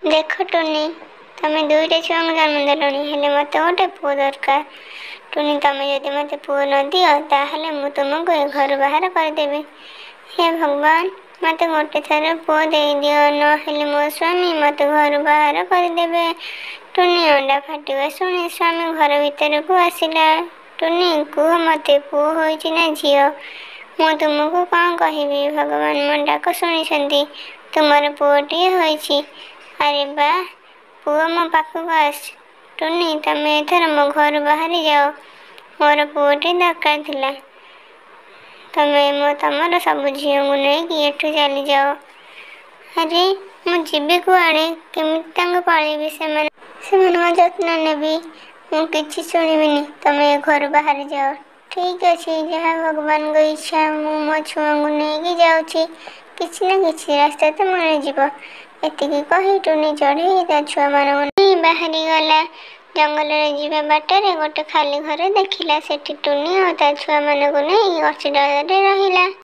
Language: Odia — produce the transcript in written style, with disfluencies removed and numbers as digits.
ଦେଖ ଟୁନି, ତମେ ଦୁଇଟା ଛୁଆଙ୍କୁ ଜନ୍ମ ଦେଲଣି, ହେଲେ ମୋତେ ଗୋଟେ ପୁଅ ଦରକାର। ଟୁନି, ତମେ ଯଦି ମୋତେ ପୁଅ ନ ଦିଅ, ତାହେଲେ ମୁଁ ତୁମକୁ ଏ ଘରୁ ବାହାର କରିଦେବି। ହେ ଭଗବାନ, ମୋତେ ଗୋଟେ ଥର ପୁଅ ଦେଇଦିଅ, ନହେଲେ ମୋ ସ୍ୱାମୀ ମୋତେ ଘରୁ ବାହାର କରିଦେବେ। ଟୁନି ଅଣ୍ଡା ଫାଟିବା ଶୁଣି ସ୍ୱାମୀ ଘର ଭିତରକୁ ଆସିଲା। ଟୁନି, କୁହ ମୋତେ ପୁଅ ହୋଇଛି ନା ଝିଅ? ମୁଁ ତୁମକୁ କ'ଣ କହିବି, ଭଗବାନ ମୋ ଡାକ ଶୁଣିଛନ୍ତି, ତୁମର ପୁଅଟିଏ ହୋଇଛି। ଆରେ ବାଃ, ପୁଅ ମୋ ପାଖକୁ ଆସ। ଟୁନି, ତମେ ଏଥର ମୋ ଘରୁ ବାହାରି ଯାଅ। ମୋର ପୁଅଟିଏ ଦରକାର ଥିଲା। ତମେ ମୋ ତମର ସବୁ ଝିଅଙ୍କୁ ନେଇକି ଏଠୁ ଚାଲିଯାଅ। ଆରେ, ମୁଁ ଯିବି କୁଆଡ଼େ? କେମିତି ତାଙ୍କୁ ପାଳିବି? ସେମାନଙ୍କ ଯତ୍ନ ନେବି? ମୁଁ କିଛି ଶୁଣିବିନି, ତମେ ଏ ଘରୁ ବାହାରି ଯାଅ। ଠିକ୍ ଅଛି, ଯାହା ଭଗବାନଙ୍କ ଇଚ୍ଛା। ମୁଁ ମୋ ଛୁଆଙ୍କୁ ନେଇକି ଯାଉଛି, କିଛି ନା କିଛି ରାସ୍ତା ତ ମିଳିଯିବ। ଏତିକି କହି ଟୁନି ଚଢ଼େଇ ତା ଛୁଆମାନଙ୍କୁ ନେଇ ବାହାରିଗଲା। ଜଙ୍ଗଲରେ ଯିବା ବାଟରେ ଗୋଟେ ଖାଲି ଘର ଦେଖିଲା। ସେଠି ଟୁନି ଆଉ ତା ଛୁଆମାନଙ୍କୁ ନେଇ ଗଛ ଡାଳରେ ରହିଲା।